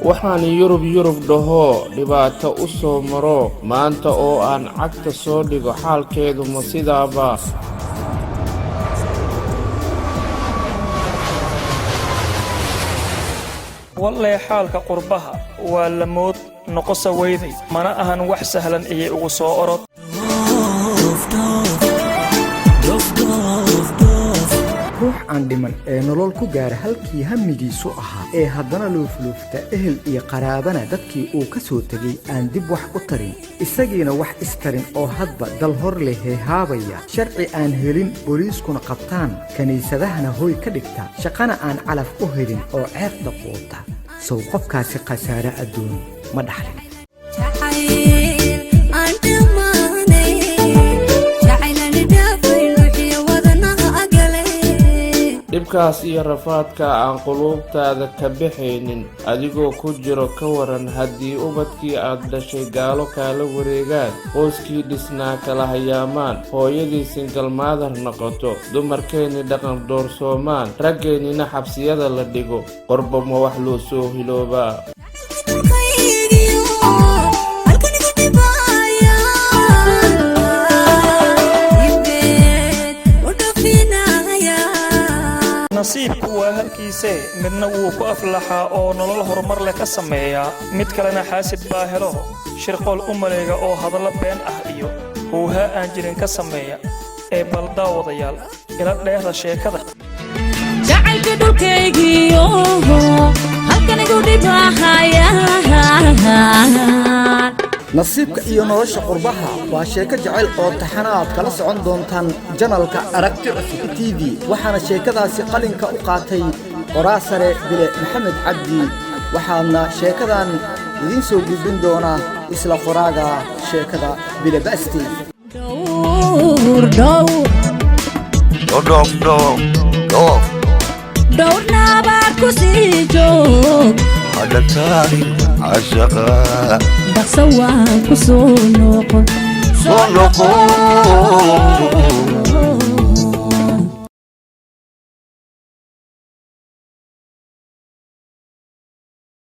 Waxaan Yurub Yurub dhahoo dhibaato u soo maro, maanta oo aan cagta soo dhigo, xaalkeedu ma sidaaba? Wallee xaalka qurbaha waa lamood noqosa weyday, mana ahan wax sahlan iyo ugu soo orod. Ruux aan dhiman ee nolol ku gaara halkii hamigiisu ahaa, ee haddana luufluufta ehel iyo qaraabana dadkii uu ka soo tegey aan dib wax u tarin, isagiina wax istarin, oo hadba dal hor leh heehaabaya, sharci aan helin, booliiskuna qabtaan, kiniisadahana hoy ka dhigta, shaqana aan calaf u helin oo ceerta quuta, sow qofkaasi khasaare adduun ma dhaxlin? Jacayl aan dhammaanay, jacaylan dhaafayn, ruuxiyo wadanaha agale. Dhibkaas iyo rafaadka aan quluubtaada ka baxaynin adigoo ku jiro, ka waran haddii ubadkii aad dhashay gaalo kaala wareegaan, qoyskii dhisnaa kala hayaamaan, hooyadii single mother noqoto, dumarkeennii dhaqan doorsoomaan, raggeennina xabsiyada la dhigo? Qorbo ma wax loo soo hiloobaa? Dhulkaygiyo halkan igu dhibaya, dibeed u dhafinaya. Nasiibku waa halkiisee, midna wuu ku aflaxaa oo nolol horumar leh ka sameeyaa, mid kalena xaasid baa helo, shirqool u maleega oo hadallo been ah iyo huuhaa aan jirin ka sameeya. Ee bal daawadayaal, ila dheehda sheekada. Jacaylka dhulkaygiyo halkan igu dhibahaya. Nasiibka iyo nolosha qurbaha waa sheeko jecel oo taxana aad kala socon doontaan channelka Aragti Cusub TV. Waxaana sheekadaasi qalinka u qaatay qoraa sare Bile Maxamed Cabdi, waxaadna sheekadan idiin soo gudbin doonaa isla qoraaga sheekada, Bile Basti. Dhowr, dhowr. Dhoof, dhoof, dhoof. Dhowr nabaad ku sii joog. Hadhantaalin cashaqa. Dhaqso waan ku soo noqon. Soo noqon.